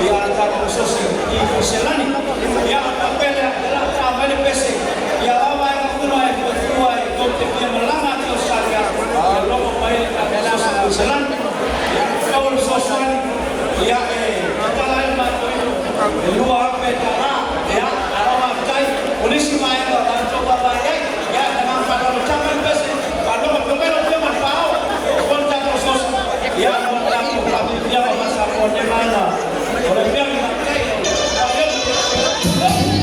Ia le tatou asosi i Kuiselani. Ia ona faapea lea, o le a ta mai le pese, ia o a vaega uma e fuafua e tou te fia malaga atu i Ausetalia, ia logo mai le tatou asosi i Kuiselani. Ia, pau o le fesoasoani, ia e tatala ai le matou e $2,000. Ia, malo faafetai. O nisi vaega o le a outou vaavaai i ai. Ia, ma le agaga faaaloalo, ta mai le pese, faalogo afio mai lau Afioga i le Faaoo o le tatou asosi, ia mo le tatou faafiafiaga faa-Samoa i lenei vaega o le afiafi. Faafetai i lau Afioga.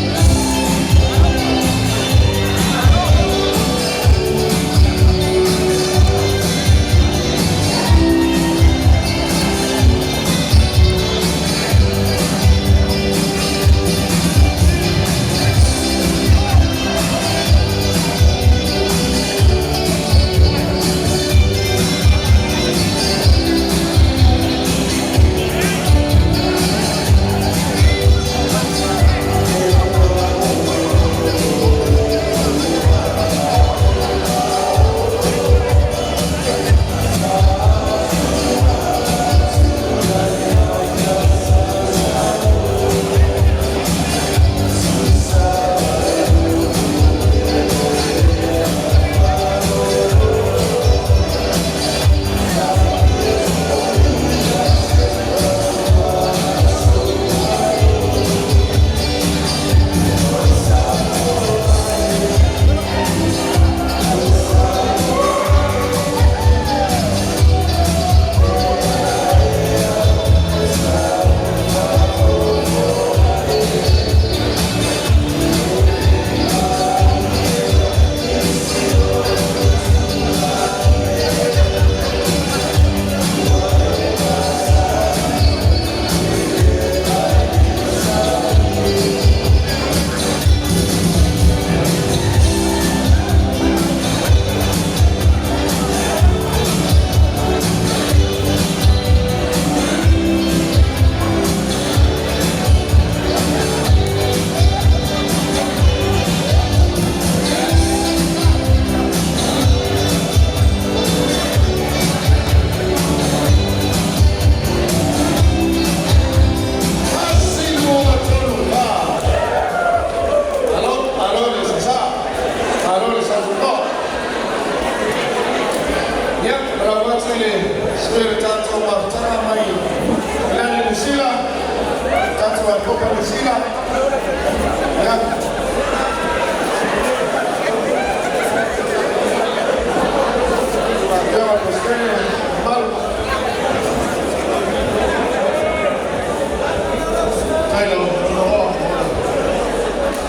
Tasi, lua, tolu, fa. Malo, malo le sasa. Malo le sausaunoa. Ia, o lau atu i le sui o le tatou mafutaga mai Lani Niu Sila, tatou Akopa Niu Sila. Ia, afioga i le Peresetene mamalu. Faafetai i lau Afioga mo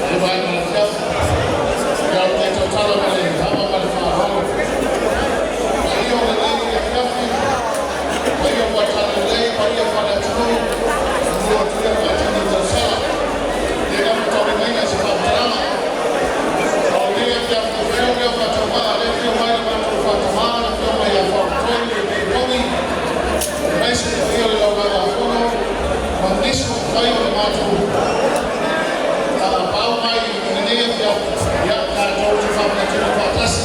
le vaega o le afiafi. Ia, ou te tautala ma le ava ma le faaaloalo. Paia o lenei afiafi, paia faale-Talalelei, paia faale-atunuu, ua tuia faatini tausala. E le gafataulimaina i se faamatalaga. A o lenei afiafi, e fai lou leo faatauvaa, lea e afio mai le matou faatamā, le afioga ia Faumutoi Levi Pogi, aemaise le paia o le Laulau-a-Fono ma nisi ua mafai ona matou paau mai i lenei afiafi, ia tatou te faamanatuina faatasi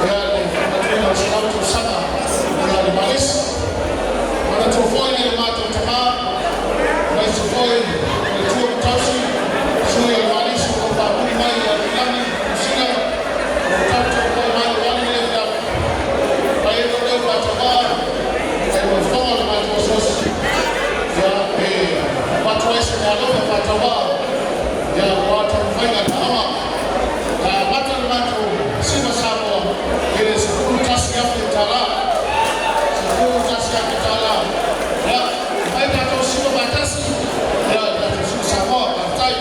ia le faamanatuina o le 100 tausaga ia le Malisi. Manatua foi nai o matou tamā, aemaise foi faletua ma tausi, sui o le Malisi o lo o faatuli mai i Aukilani, Niu Sila, o lo o taputapuai mai aua lenei afiafi. Fai ai lou leo faatauvaa e moefofoga o le matou asosi, ia e avatu ai se meaalofa faatauvaa ia aua taumafaiga a le aoga. Na amata le matou Siva Samoa i le $11,000. $11,000. Ia, fai tatou siva faatasi, ia tatou Siva Samoa. Faafetai.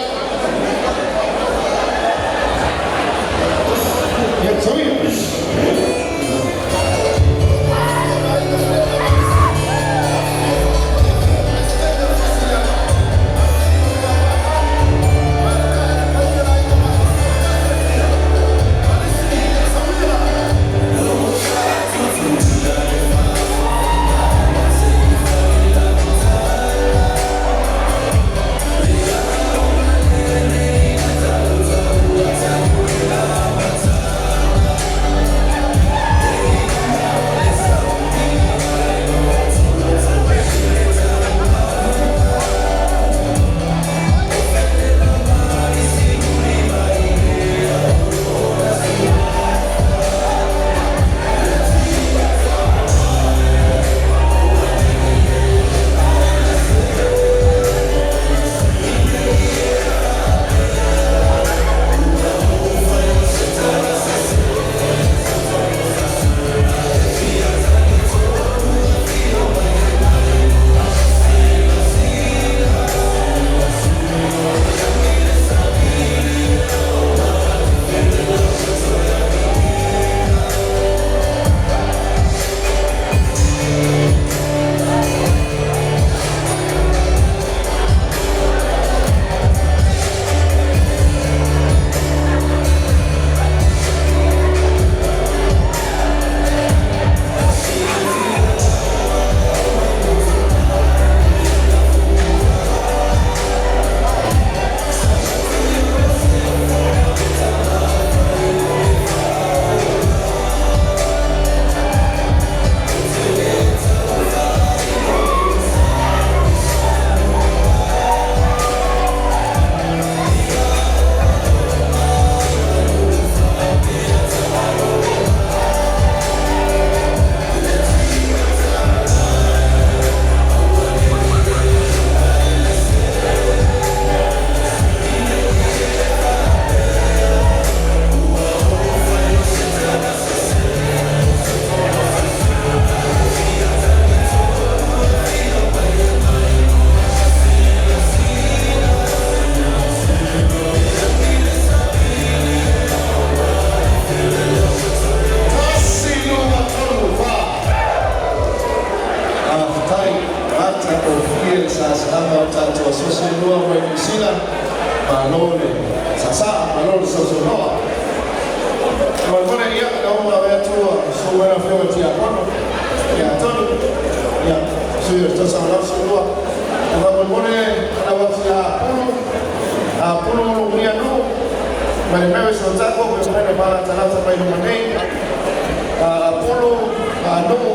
Ia, soia. le sasaaga o tatou asosi e lua mai Niu Sila, malo le saasaa, malo le sausaunoa. Molemole, ia, na ua maave atu ua susu mai lau Afioga i le Tiakono, ia atonu, ia, sui o le tausaga 82. E faamolemole lau atu ia Apulu, Apulu Ulugia Nuu, ma le mea o Otago, pe mafai ona faalatalata mai luma nei. Apulu, Nuu,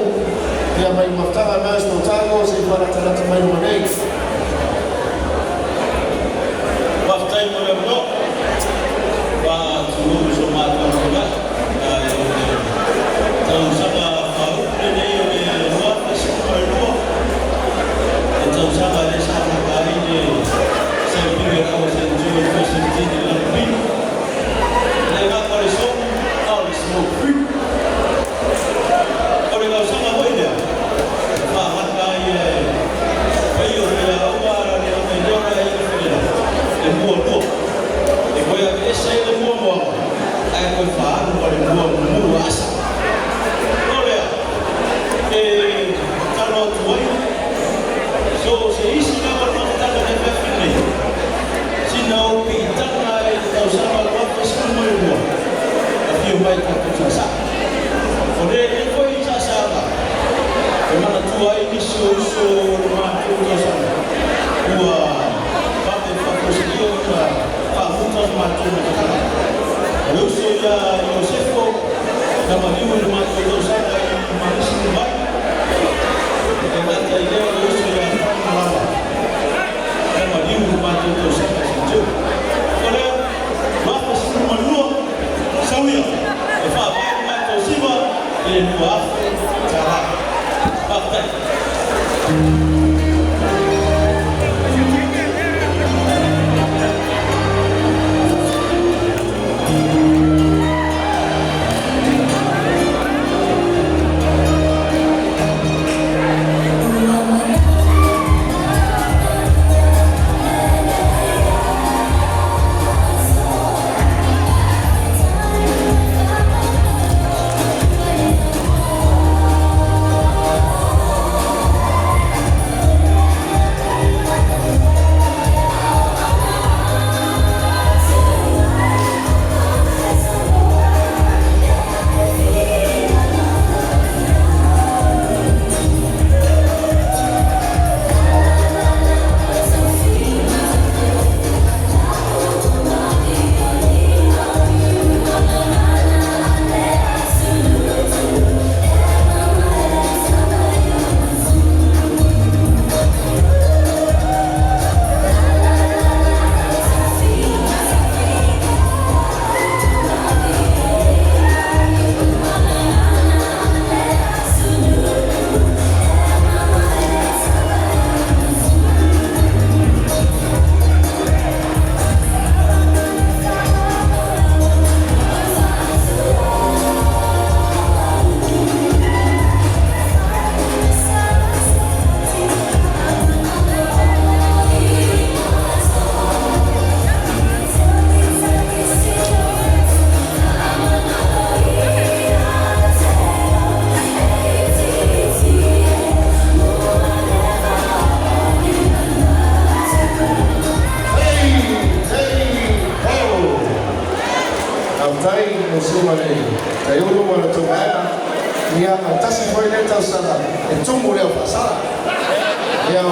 ia mai mafutaga Marist Otago, se i faalatalata mai luma nei. Faafetai mo le avanoa. Faatulou i so matou tulai, ae o le tausaga faaupu lenei o le 2012, le tausaga lea sa amata ai le Selupine o le St. George 2017 i le rugby. E le gata o le sogi, a o le smoke free. O le tausaga foi lea, e faagata ai e paia o faiaoga ala le aumailoa ai le felela, le mualua. E koe aveese ai le muamuaga, ae koe faaalu ma le muamua asa. O lea, e tatalo atu ai, so se isi lava le mafutaga le afiafi nei, sina ou piitaga i le tausaga 2012, afio mai tatou saasaa. O le foi saasaaga, e manatua ai nisi o uso o le matou tausaga, ua vave faafuasenia ona faamuta le matou mafutaga. O le uso ia Iosefo, na maliu i le matou tausaga i Manisi Mumai. E gata i lea o le uso ia Fani Malama, na maliu i le matou tausaga i St. Joe. O lea, 2012, sauia, e faavae le matou siva i le $2,000. Faafetai. Hey, hey, ho! Faafetai lau susuga i le Taiulu ma le tou vaega. Ia, autasi foi lea tausaga e tumu le aufaasala. Ia.